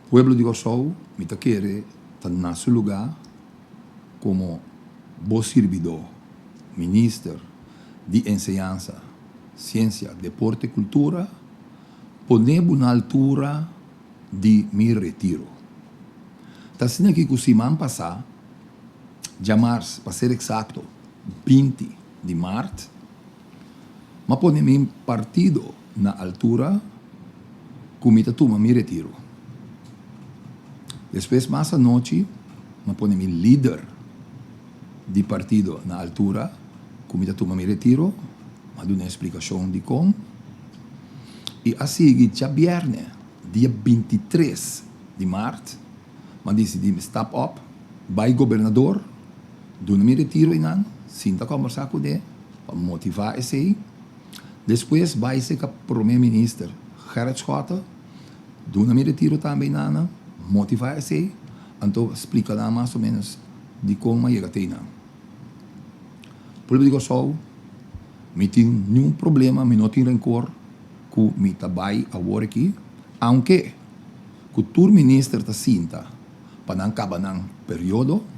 Pueblo di Kòrsou, mi ta kere ta na su lugá komo bo sirbidó, Minister di Enseñansa, Siensia, Deporte i Kultura, pone bo na altura di mi retiro. Ta asina ki ku siman pasá, djamars pa ser eksakto, 20 di mart, M'a pone mi partido na altura ku mi ta tuma mi retiro. Despues mas anochi m'a pone mi lider di partido na altura ku mi ta tuma mi retiro, m'a duna e splikashon dikon i a sigui djabièrnè dia 23 di mart m'a disidí mi stap op bai gobernador duna mi retiro einan sinta kòmbersá kuné. Pa motivá esei, despues bai serka Prome Minister Gerrit Schotte, duna mi retiro tambe einan, motivá esei, anto splika nan mas o menos dikon mi a yega te einan. Pueblo di Kòrsou, mi tin niun problema, mi no tin renkor ku mi ta bai awor aki, aunke ku tur minister ta sinta pa nan kaba nan periodo.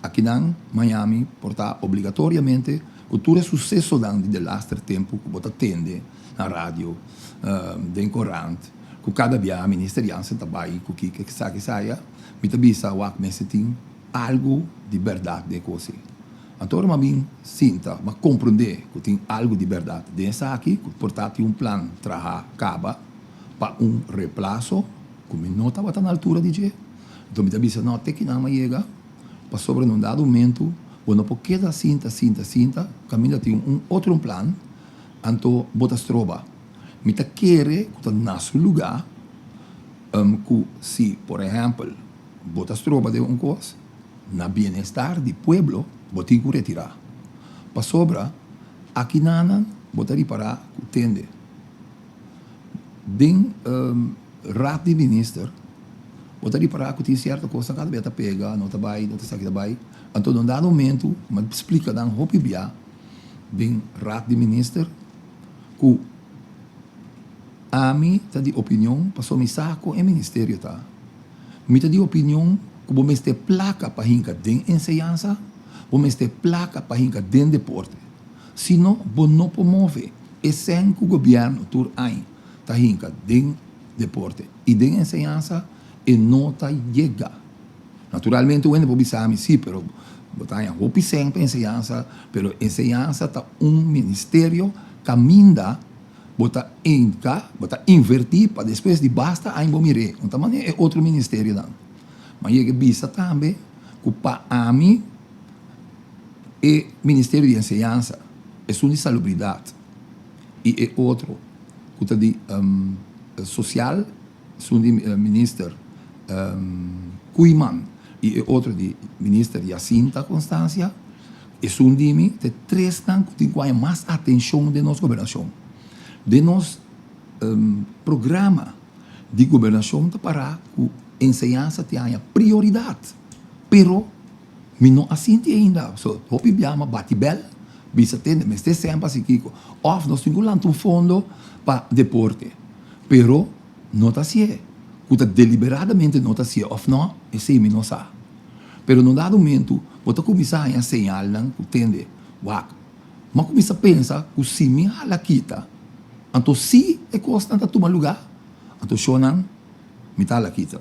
Akinan Miami por ta obligatoriamente ku tur e susesonan di delaster tempu ku bo ta tende na radio, den korant, ku kada bia Minister Jansen ta bai ku kiko esaki esaya, mi ta bisa wak mester tin algu di bèrdat den e kos ei. Anto ora mi a bin sinta, mi a komprondé ku tin algu di bèrdat den esaki, ku por ta tin un plan traha kaba pa un replaso ku mi no tabata na altura di dje. Anto mi ta bisa, no, te kinan mi a yega, pasobra na un dado momento bo no por keda sinta, sinta, sinta, kaminda tin un otro plan, anto bo ta stroba. Mi ta kere ku ta na su lugá ku si, por ehèmpel, bo ta stroba den un kos, na bienestar di pueblo bo tin ku retirá. Pasobra akinanan bo ta ripará ku tende. Den Raad di Minister bo ta ripará ku tin sierto kosnan kada bia ta pega, no ta bai, no ta esaki ta bai. Anto na un dado momentu mi a splika nan hopi bia den Raad di Minister ku ami ta di opinion pasobra mi sa kon e ministerio ta. Mi ta di opinion ku bo mester plaka pa hinka den enseñansa, bo mester plaka pa hinka den deporte. Si no, bo no por move e sèn ku gobièrnu tur aña ta hinka den deporte i den enseñansa, e no ta yega. Naturalmente un hende por bisa mi, sí, pero bo ta haña hopi sèn pa enseñansa, pero enseñansa ta un ministerio kaminda bo ta hinka, bo ta invertí pa despues di basta aña bo mir'é. No ta manera e otro ministerionan. Ma yega bisa tambe ku pa ami e Ministerio di Enseñansa, esun di Salubridat i e otro ku ta di Sosial, esun di Minister Koeiman i e otro di Minister Jacinta Constancia, esun di mi ta e tresnan ku tin ku haña mas atenshon den nos gobernashon. Den nos programa di gobernashon ta pará ku enseñansa tin haña prioridat, pero Mi no a sinti ainda. So, hopi bia mi a bati bel, bisa tende, mester semper hasi kiko. Of nos tin ku lanta un fondo pa deporte. Pero no ta hasié. Ku ta deliberadamente no ta hasié of no, esei mi no sa. Pero na un dado momento bo ta kuminsá haña señalnan ku tende, wak, mi a kuminsá pensa ku si mi hala kita, anto si e kosnan ta tuma lugá, anto shownan Mi ta la kita.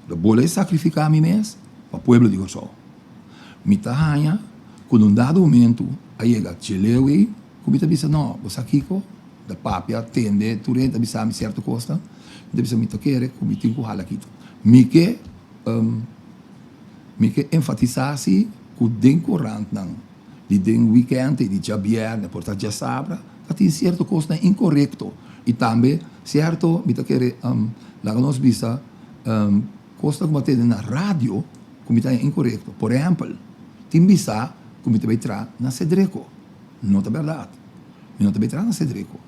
Lo bole sakrifiká mi mes pa pueblo di Kòrsou. Mi ta haña ku na un dado momentu a yega djeleu ei ku mi ta bisa no, bo sa kiko? Ta papia, tende, tur hende ta bisa mi sierto kosnan. Mi ta bisa mi ta kere ku mi tin ku hala kita. Mi ke mi ke enfatisá si ku den korantnan di den wikènt i di djabièrnè por ta djasabra ta tin sierto kosnan inkorekto i tambe sierto mi ta kere laga nos bisa kosnan ku mi a tende na radio ku mi ta haña inkorekto. Por ehèmpel tin bisa ku mi ta bai traha na Sedreko. No ta bèrdat. Mi no ta bai traha na Sedreko.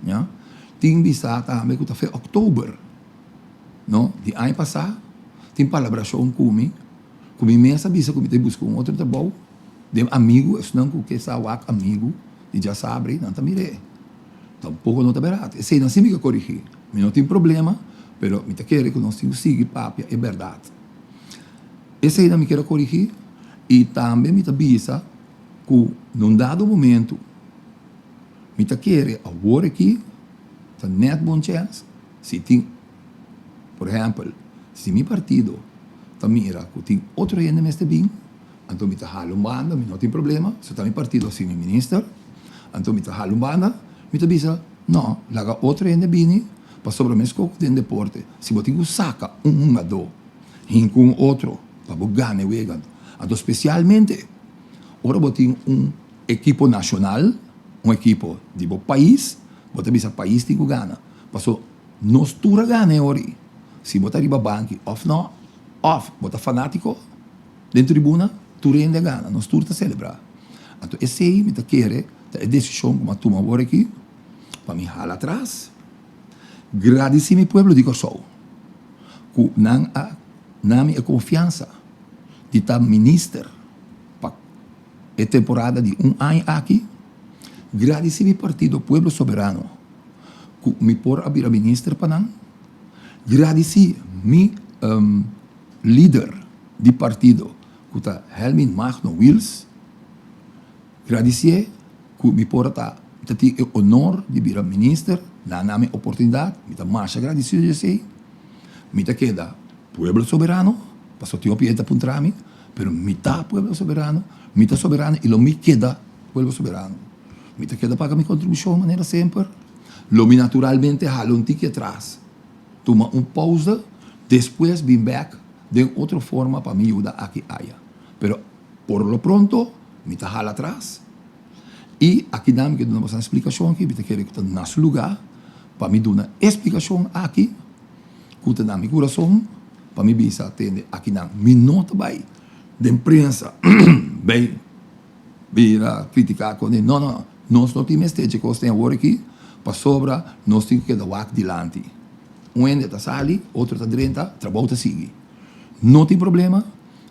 Ya. Tin bisa tambe ku ta fe òktober no di aña pasá tin palabrashon ku mi. Ku mi mes a bisa ku mi ta buska un otro trabou, den amigu, esnan ku ke sa wak amigu di djasabra ei, nan ta mir'é. Tampoko no ta berat. Eseinan si mi ke korigí. Mi no tin problema. Pero mi ta kere ku nos tin ku sigui papia e bèrdat. Eseinan mi kier a korigí i tambe mi ta bisa ku na un dado momentu mi ta kere awor aki ta nèt bon chèns si tin, por ehèmpel, si mi partido ta mira ku tin otro hende mester bin, anto mi ta hala un banda, mi no tin problema, si ta mi partido si mi minister, anto mi ta hala un banda, mi ta bisa, no, laga otro hende bini, pasobra meskos ku den deporte, si bo tin ku saka un hungadó hinka un otro pa bo gana e wega, anto spesialmente ora bo tin un ekipo nashonal, un ekipo di bo pais, bo ta bisa pais tin ku gana, paso nos tur a gana e ora ei, si bo ta riba banki òf no, òf bo ta fanátiko. Den tribuna tur hende a gana, nos tur ta selebrá. Anto esei mi ta kere ta e desishon ku mi a tuma awor aki pa mi hala atras, gradisí mi pueblo di Kòrsou ku nan a na mi e konfiansa di ta minister pa e temporada di un aña aki, gradisí mi partido Pueblo Soberano ku mi por a bira minister pa nan, gradisí mi Lider di partido ku ta Helmin Magno Wiels gradisié ku mi por a ta mi ta tin e honor di bira minister nan a mi oportunidat mi ta masha gradisido di esei mi ta keda pueblo soberano pasobra tin hopi hende ta puntra mi pero mi ta pueblo soberano mi ta soberano i lo mi keda pueblo soberano mi ta keda paga mi kontribushon manera semper lo mi naturalmente hala un tiki atras. Tuma un pausa, despues bin bek den otro forma pa mi yuda aki aya. Pero por lo pronto mi ta hala atras y akinan mi ke duna boso nan splikashon aki, mi ta kere ku ta na su luga pa mi duna e splikashon aki ku ta na mi kurason pa mi bisa tende akinan mi no ta bai den prensa bai bira critica con e no no nos no tin mester dje cos den awor aki pasobra nos tin cu keda wak dilanti un hende ta sali otro ta drenta trabou ta sigui no tin problema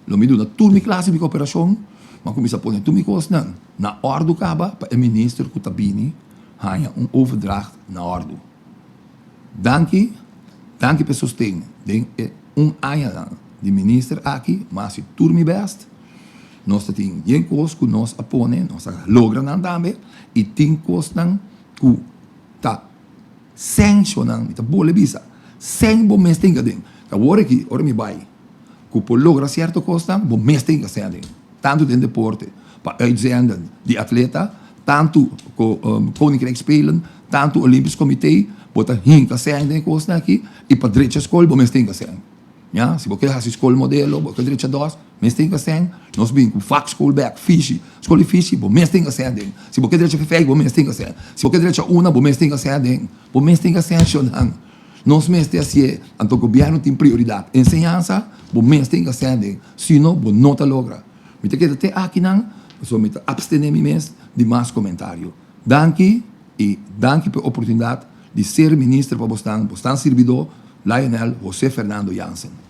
lo mi duna tur mi clase mi cooperacion mi a cuminsa pone tur mi cosnan na ordo caba pa e minister cu ta bini haya un overdracht na ordo. Danki, danki pa e sosten den e un añanan di minister aki, mi a hasi tur mi best. Nos ta tin yen kos ku nos a pone, nos a logra nan tambe, i tin kosnan ku ta senshonan, mi ta bole bisa, sen bo mes tin aden. Ta awor aki, ora mi bai, ku por logra sierto kosnan, bo mes tin ka sen aden. Tantu den deporte, pa uitzenden di atleta, tantu Koninkrijk Spelen, tantu Olympisch Comité, bo ta hinka sèn den e kosnan aki, i pa drecha skol bo mester hinka sèn. Ya, si bo ke hasi skol modelo, bo ke drecha dòs, mester hinka sèn. Nos bin ku vakschool bèk, fishi, skol di fishi, bo mester hinka sèn den. Si bo ke drecha fefèi, bo mester hinka sèn. Si bo ke drecha una, bo mester hinka sèn den. Bo mester hinka sèn, shonnan. Nos mester hasié, anto gobièrnu tin prioridat. Enseñansa, bo mester hinka sèn den, sino bo no ta logra. Mi ta keda te akinan, pasobra mi ta abstené mi mes di mas komentario. Danki i danki pa e oportunidat di ser minister pa bosnan, bosnan sirbidó, Lionel José Fernando Jansen.